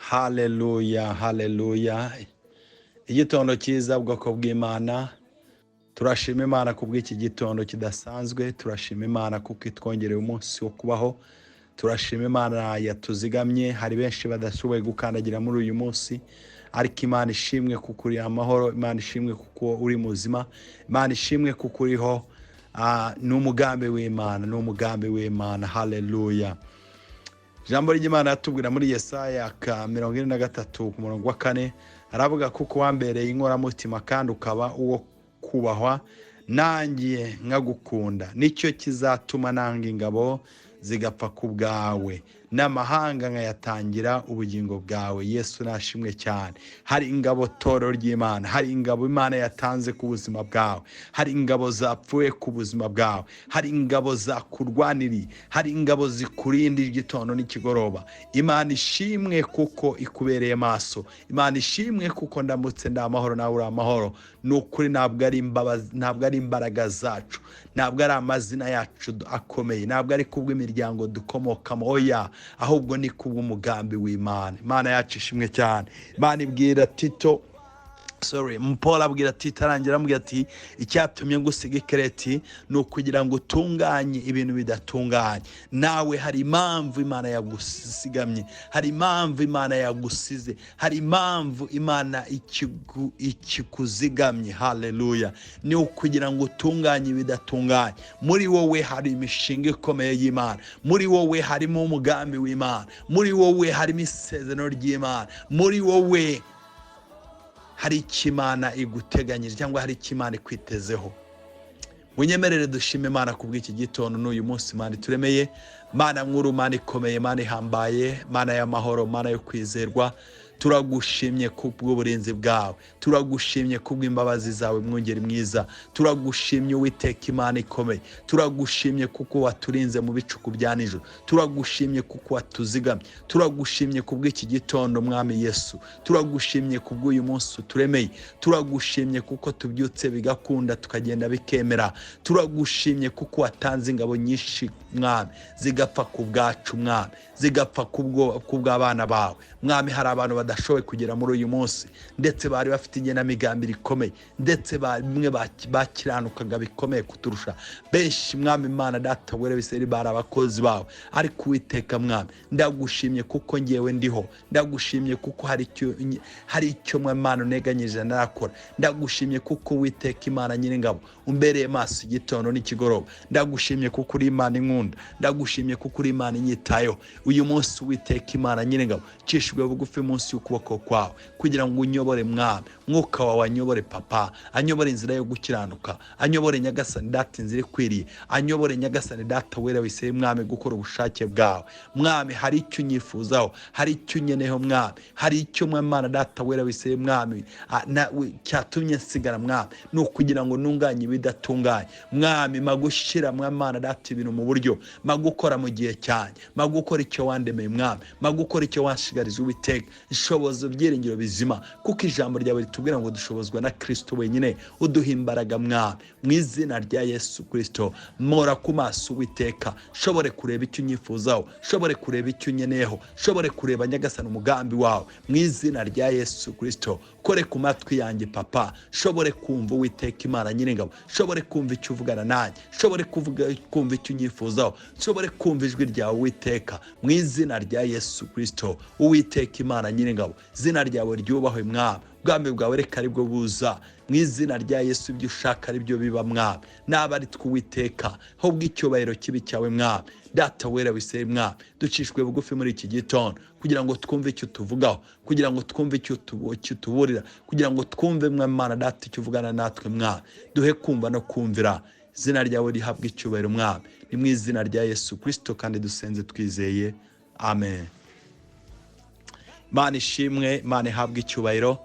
Haleluya, haleluya! Igitondo cyiza, bwoko bw'Imana. Turashima Imana ku bw'iki gitondo kidasanzwe. Turashima Imana kuko itwongereye umunsi wo kubaho. Turashima Imana yatuzigamye. Hari benshi badashoboye gukandagira muri uyu munsi, ariko Imana ishimwe kuko uri amahoro. Imana ishimwe kuko uri muzima. Imana ishimwe kuko uriho. Ni umugambi w'Imana, ni umugambi w'Imana. Haleluya! Ijambo ry'Imana yatubwira muri Yesaya ka 43 ku murongo wa 4, aravuga: "Kuko wambereye inkoramutima kandi ukaba uwo kubahwa, nanjye nkagukunda, nicyo kizatuma nanga ingabo zigapfa ku bwawe, n'amahanga nkayatangira ubugingo bwawe." Yesu nashimwe cyane. Hari ingabo, torero ry'Imana. Hari ingabo Imana yatanze ku buzima bwawe. Hari ingabo zapfuye ku buzima bwawe. Hari ingabo zakurwaniriye. Hari ingabo zikurinda igitondo n'ikigoroba. Imana ishimwe kuko ikubereye maso. Imana ishimwe kuko ndamutse ndi amahoro, nawe uri amahoro. Ni ukuri, ntabwo ari imbabazi, ntabwo ari imbaraga zacu, ntabwo ari amazina yacu akomeye, ntabwo ari kubw'imiryango dukomokamo. Oya, ahubwo ni kubw'umugambi w'Imana. Imana yacu ishimwe cyane. Imana ibwira Tito, sorry, Paul abwira Tito, arangira amubwira ati: "Icyatumye ngusiga ikereti ni ukugira ngo utunganye ibintu bidatunganye." Nawe hari impamvu Imana yagusigamye, hari impamvu Imana yagusize, hari impamvu Imana ikikuzigamye. Haleluya! Ni ukugira ngo utunganye ibidatunganye. Muri wowe hari imishinga ikomeye y'Imana. Muri wowe harimo umugambi w'Imana. Muri wowe harimo isezerano ry'Imana. Muri wowe hari icyo Imana iguteganyije cyangwa hari icyo Imana ikwitezeho. Munyemerere dushime Imana ku bw'iki gitondo n'uyu munsi Imana ituremeye. Mana nkuru, Mana ikomeye, Mana ihambaye, Mana y'amahoro, Mana yo kwizerwa, turagushimye kubw'uburinzi bwawe. Turagushimye kubw'imbabazi zawe, mwungeri mwiza. Turagushimye, Uwiteka Imana ikomeye. Turagushimye kuko waturinze mu bicuku bya nijoro. Turagushimye kuko watuzigamye. Turagushimye kubw'iki gitondo, Mwami Yesu. Turagushimye kubw'uyu munsi uturemeye. Turagushimye kuko tubyutse bigakunda, tukagenda bikemera. Turagushimye kuko watanze ingabo nyinshi, Mwami, zigapfa ku bwacu, Mwami, zigapfa ku bw'abana bawe. Mwami, hari abantu badashoboye kugera muri uyu munsi, ndetse bari bafite igenamigambi rikomeye, ndetse bamwe bakiranukaga bikomeye kuturusha benshi. Mwami Imana Data wera w'Isirayeli, bari abakozi bawe. Ariko Uwiteka Mwami, ndagushimye kuko ngewe ndiho. Ndagushimye kuko hari icyo Mwami Imana unteganyije narakora. Ndagushimye kuko, Uwiteka Imana Nyiringabo, umbereye maso igitondo n'ikigoroba. Ndagushimye kuko uri Imana inkunda. Ndagushimye kuko uri Imana inyitayeho. Uyu munsi, Uwiteka Imana Nyiringabo, ncishijwe bugufi munsi y'ukuboko kwawe kugira ngo unyobore, Mwami. Mwuka wawe anyobore, Papa, anyobore inzira yo gukiranuka, anyobore, Nyagasani Data, inzira ikwiriye, anyobore, Nyagasani Data wera w'Isirayeli, Mwami, gukora ubushake bwawe. Mwami, hari icyo unyifuzaho, hari icyo unyeneho, Mwami, hari icyo, Mwami Data wera w'Isirayeli, Mwami, cyatumye nsigara, Mwami, ni ukugira ngo ntunganye ibidatunganye. Mwami, magushyira, Mwami Data, ibintu mu buryo, magukora mu gihe cyanjye, magukora icyo wandemeye, Mwami, magukora icyo wanshigarije. Uwiteka, nshoboza ibyiringiro bizima, kuko ijambo ryawe ritubwira ngo dushobozwa na Kristo wenyine uduha imbaraga. Mwami, mu izina rya Yesu Kristo, mpora ku maso, Uwiteka, nshobore kureba icyo unyifuzaho, nshobore kureba icyo unyeneyeho, nshobore kureba, Nyagasani, umugambi wawe. Mu izina rya Yesu Kristo, kore ku matwi yanjye, Papa, nshobore kumva. Uwiteka Imana Nyiringabo, nshobore kumva icyo uvugana nanjye, nshobore kuvuga, kumva icyo unyifuzaho, nshobore kumva ijwi ryawe, Uwiteka, mu izina rya Yesu Kristo. Uwiteka Imana Nyiringabo, izina ryawe ryubahwe, Mwami. Ubwami bwawe reka aribwo buza. Mu izina rya Yesu, ibyo ushaka aribyo biba, Mwami, naba ari twe, Uwiteka, ahubwo icyubahiro kibi cyawe. Mwami Data wera w'Isirayeli, Mwami, ducishwe bugufi muri iki gitondo kugira ngo twumve icyo tuvugaho, kugira ngo twumve icyo utuburira, kugira ngo twumve, Mwami Imana Data, icyo uvugana natwe. Mwami, duhe kumva no kumvira. Izina ryawe rihabwa icyubahiro, Mwami. Ni mu izina rya Yesu Kristo kandi dusenze twizeye, amen. Imana ishimwe, Imana ihabwa icyubahiro.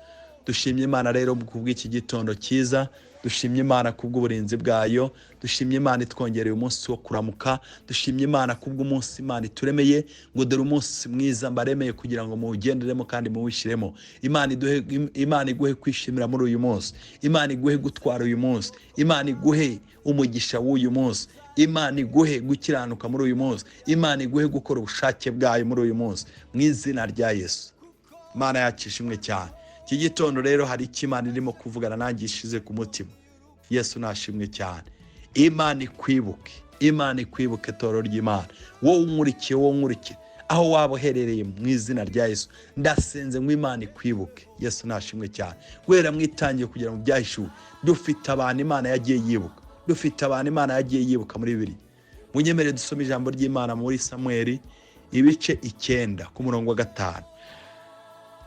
Dushimye Imana rero kubw'iki gitondo cyiza. Dushimye Imana kubw'uburinzi bwayo. Dushimye Imana itwongereye umunsi wo kuramuka. Dushimye Imana kubw'umunsi Imana ituremeye, ngo: "Dore umunsi mwiza mbaremeye kugira ngo muwugenderemo kandi muwishyiremo." Imana iduhe, Imana iguhe kwishimira muri uyu munsi. Imana iguhe gutwara uyu munsi. Imana iguhe umugisha w'uyu munsi. Imana iguhe gukiranuka muri uyu munsi. Imana iguhe gukora ubushake bwayo muri uyu munsi, mu izina rya Yesu. Imana yacu ishimwe cyane. Iki gitondo rero hari icyo Imana irimo kuvugana nanjye ishize ku mutima. Yesu nashimwe cyane. Imana ikwibuke, Imana ikwibuke, toro ry'Imana. Wowe unkurikiye, wowe unkurikiye, aho waba uherereye, mu izina rya Yesu ndasenze ngo Imana ikwibuke. Yesu nashimwe cyane. Guhera mu itangiye kugera mu Byahishuwe, dufite abantu Imana yagiye yibuka, dufite abantu Imana yagiye yibuka muri Bibiliya. Munyemere dusome ijambo ry'Imana muri Samweli ibice 9 ku murongo wa 5.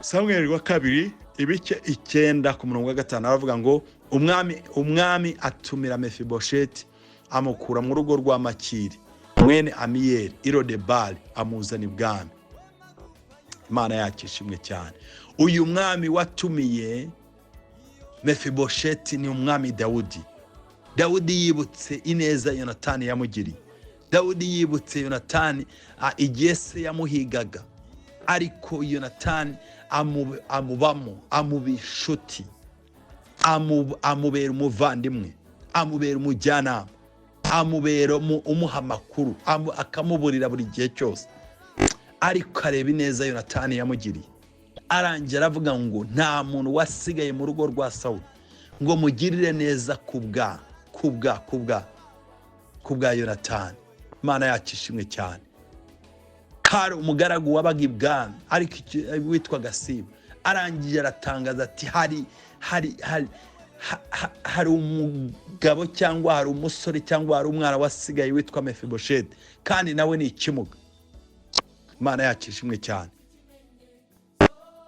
Samweli wa kabiri ibice 9 ku murongo wa 5, aravuga ngo umwami atumira Mefibosheti, amukura mu rugo rwa Makiri mwene Amiyeli i Lodebari, amuzana ibwami. Imana yacu ishimwe cyane. Uyu mwami watumiye Mefibosheti ni umwami Dawudi. Dawudi yibutse ineza Yonatani yamugiriye. Dawudi yibutse Yonatani igihe se yamuhigaga, ariko Yonatani amubamo, amuba inshuti, amubera umuvandimwe, amubera umujyanama, amubera umuha amakuru, akamuburira buri gihe cyose. Ariko areba ineza Yonatani yamugiriye, arangira aravuga ngo nta muntu wasigaye mu rugo rwa Sawuli ngo mugirire neza kubwa Yonatani. Imana yacu ishimwe cyane. Hari umugaragu wabaga ibwami ariko witwaga Siba, arangije aratangaza ati hari umugabo cyangwa hari umusore cyangwa hari umwana wasigaye witwa Mefibosheti, kandi nawe ni ikimuga. Imana yacu ishimwe cyane.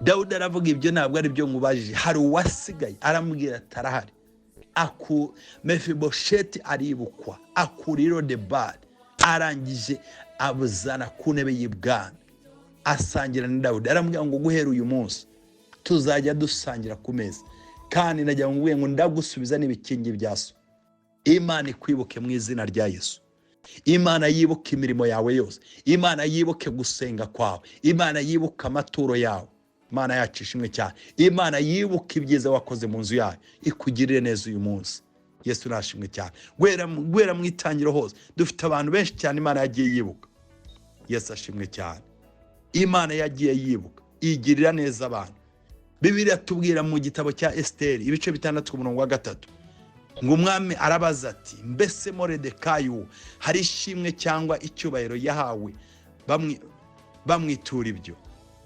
Dawudi aravuga, ibyo ntabwo ari byo nkubajije, hari uwasigaye? Aramubwira ati arahari. Mefibosheti aribukwa, akura i Lodebari, arangije abuzana ku ntebe y'ibwami, asangira na Dawudi. Aramubwira ngo guhera uyu munsi tuzajya dusangira ku meza, kandi nagira ngo ngo ndagusubiza n'ibikingi bya so. Imana ikwibuke mu izina rya Yesu. Imana yibuke imirimo yawe yose, Imana yibuke gusenga kwawe, Imana yibuke amaturo yawe. Imana yacu ishimwe cyane. Imana yibuke ibyiza wakoze mu nzu yayo, ikugirire neza uyu munsi. Yesu nashimwe cyane. Guhera mu itangiro hose dufite abantu benshi cyane Imana yagiye yibuka. Yesu ashimwe cyane. Imana yagiye yibuka, igirira neza abantu. Bibiliya tubwira mu gitabo cya Esiteri ibice 6 ku murongo wa 3, ngo umwami arabaza ati mbese Moridekayi uwo hari ishimwe cyangwa icyubahiro yahawe bamwitura ibyo?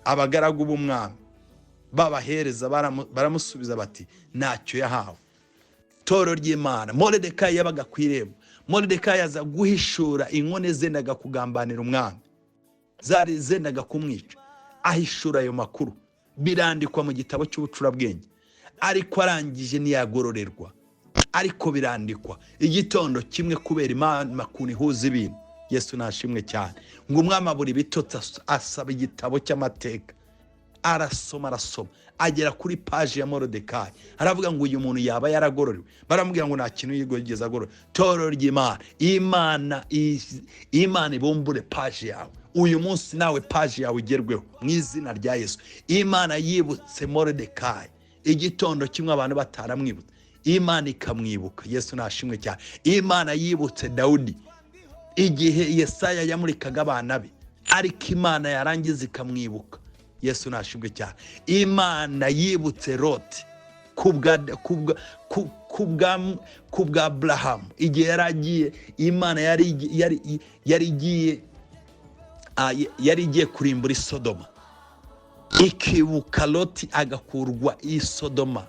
Abagaragu b'umwami babahereza baramusubiza bati ntacyo yahawe. Toro ry'Imana, Moridekayi yabaga ku irembo. Moridekayi aza guhishura inkone zendaga kugambanira umwami, zari zendaga kumwica, ahishura ayo makuru, birandikwa mu gitabo cy'ubucurabwenge. Ariko arangije ntiyagororerwa, ariko birandikwa. Igitondo kimwe, kubera Imana ukuntu ihuza ibintu, Yesu nashimwe cyane, ngo umwami abura ibitotsi, asaba igitabo cy'amateka, arasoma, arasoma, agera kuri paji ya Moridekayi, aravuga ngo uyu muntu yaba yaragororewe? Baramubwira ngo nta kintu yigeze agorora. Toro ry'Imana, Imana ibumbure paji yawe uyu munsi, nawe paji yawe igerweho mu izina rya Yesu. Imana yibutse Moridekayi igitondo kimwe abantu bataramwibutse, Imana ikamwibuka. Yesu nashimwe cyane. Imana yibutse Dawudi igihe Yesaya yamurikaga abana be, ariko Imana yarangiza ikamwibuka. Yesu nashimwe cyane. Imana yibutse Loti kubwa Aburahamu igihe yari agiye, Imana yari igiye kurimbura Isodoma, ikibuka Loti agakurwa i Sodoma,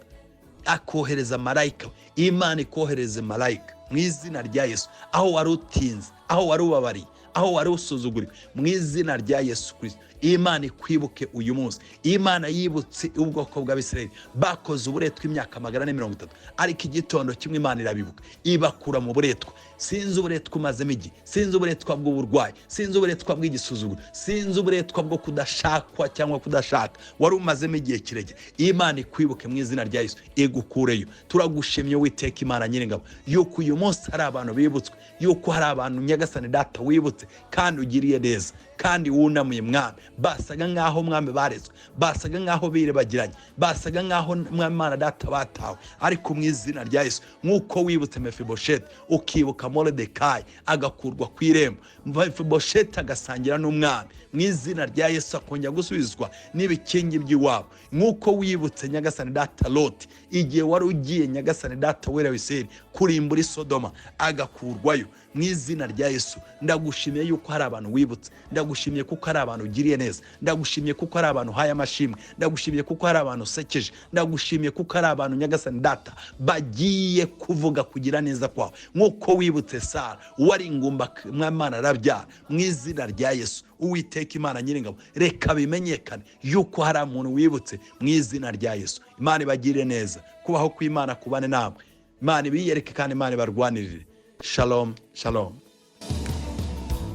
akohereza marayika. Imana ikohereza marayika mu izina rya Yesu. Aho wari utinze, aho wari ubabariye, aho wari usuzuguriwe, mu izina rya Yesu Kirisito Imana ikwibuke uyu munsi. Imana yibutse ubwoko bw'Abisirayeli bakoze uburetwa imyaka 430, ariko igitondo kimwe Imana irabibuka, ibakura mu buretwa. Sinzi uburetwa umazemo igihe, sinzi uburetwa bw'uburwayi, sinzi uburetwa bw'igisuzuguro, sinzi uburetwa bwo kudashakwa cyangwa kudashaka wari umazemo igihe kirekire. Imana ikwibuke mu izina rya Yesu, igukureyo. Turagushimye Uwiteka Imana Nyiringabo, yuko uyu munsi hari abantu bibutswe, yuko hari abantu Nyagasani. Nyagasani Data, wibutse kandi ugiriye neza kandi wunamuye, Mwami. Basaga nk'aho, Mwami, baretswe, basaga nk'aho birebagiranye, basaga nk'aho, Mwami Imana Data, batawe. Ariko mu izina rya Yesu, nk'uko wibutse Mefibosheti, ukibuka Moridekayi agakurwa ku irembo, Mefibosheti agasangira n'umwami, mu izina rya Yesu akongera gusubizwa n'ibikingi by'iwabo. Nk'uko wibutse, Nyagasani Data, Loti igihe wari ugiye, Nyagasani Data wera w'Isirayeli, kurimbura Isodoma, agakurwayo, mu izina rya Yesu ndagushimiye yuko hari abantu wibutse. Ndagushimiye kuko hari abantu ugiriye neza. Ndagushimiye kuko hari abantu uhaye amashimwe. Ndagushimiye kuko hari abantu usekeje. Ndagushimiye kuko hari abantu, Nyagasani Data, bagiye kuvuga kugira neza kwawe. Nk'uko wibutse Sara wari ingumba, Mwamana, arabyara, mu izina rya Yesu, Uwiteka Imana Nyiringabo, reka bimenyekane yuko hari umuntu wibutse, mu izina rya Yesu. Imana ibagirire neza. Kubaho kw'Imana kubane namwe. Imana ibiyereke kandi Imana ibarwanirire. Shalom, shalom.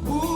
Ooh.